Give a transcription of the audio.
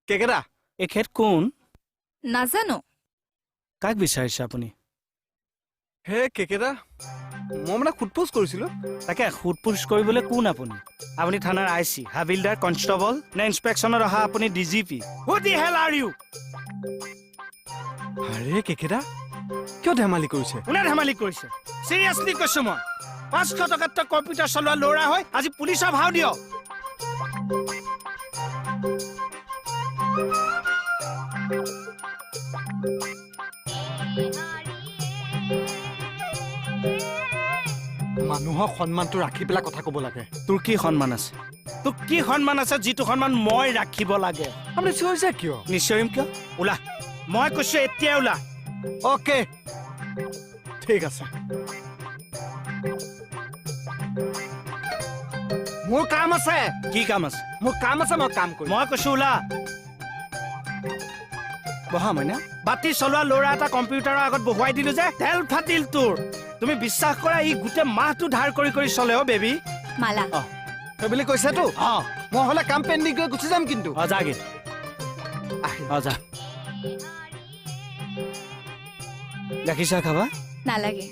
কেকেদা। এখেত কোন? নাজানো। কাক বিচাৰিছে আপুনি? হে কেকেদা, মই মানে সোধ পোছ কৰিছিলো। তাকে সোধ পোছ কৰিবলৈ কোন আপুনি? আপুনি থানাৰ I C, হাবিলদাৰ, কনষ্টেবল নে ইনস্পেকশ্যনত অহা আপুনি D G P? Who the hell are you? আৰে কেকেদা, কিয় ধেমালি কৰিছে? কোনে ধেমালি কৰিছে? চিৰিয়াছলি কৈছো মই, 500 টকাত তই কম্পিউটাৰ চলোৱা ল'ৰা হৈ আজি পুলিচৰ ভাও দিয়? মানুহৰ সন্মানটো ৰাখি পেলাই কথা ক'ব লাগে। তোৰ কি সন্মান আছে? তোৰ কি সন্মান আছে যিটো সন্মান মই ৰাখিব লাগে? আপুনি চিঞৰিছে কিয়? নিশ্চয়ম কিয়? ওলা, মই কৈছো এতিয়াই ওলা। অ'কে, ঠিক আছে। মোৰ কাম আছে। কি কাম আছে? মোৰ কাম আছে, মই কাম কৰিম। মই কৈছো ওলা। বহা মইনা। বাতি চলোৱা ল'ৰা এটা কম্পিউটাৰৰ আগত বহুৱাই দিলো যে তেল ফাটিল তোৰ। তুমি বিশ্বাস কৰা, ই গোটেই মাহটো ধাৰ কৰি কৰি চলে। অ' বেবী। মালা। অ। সেই বুলি কৈছেতো। অ। মই হ'লে কাম পেণ্ডিং কৰি গুচি যাম কিন্তু। অ, যাগে। আহিল। অ, যা। গাখীৰ চাহ খাবা? নালাগে।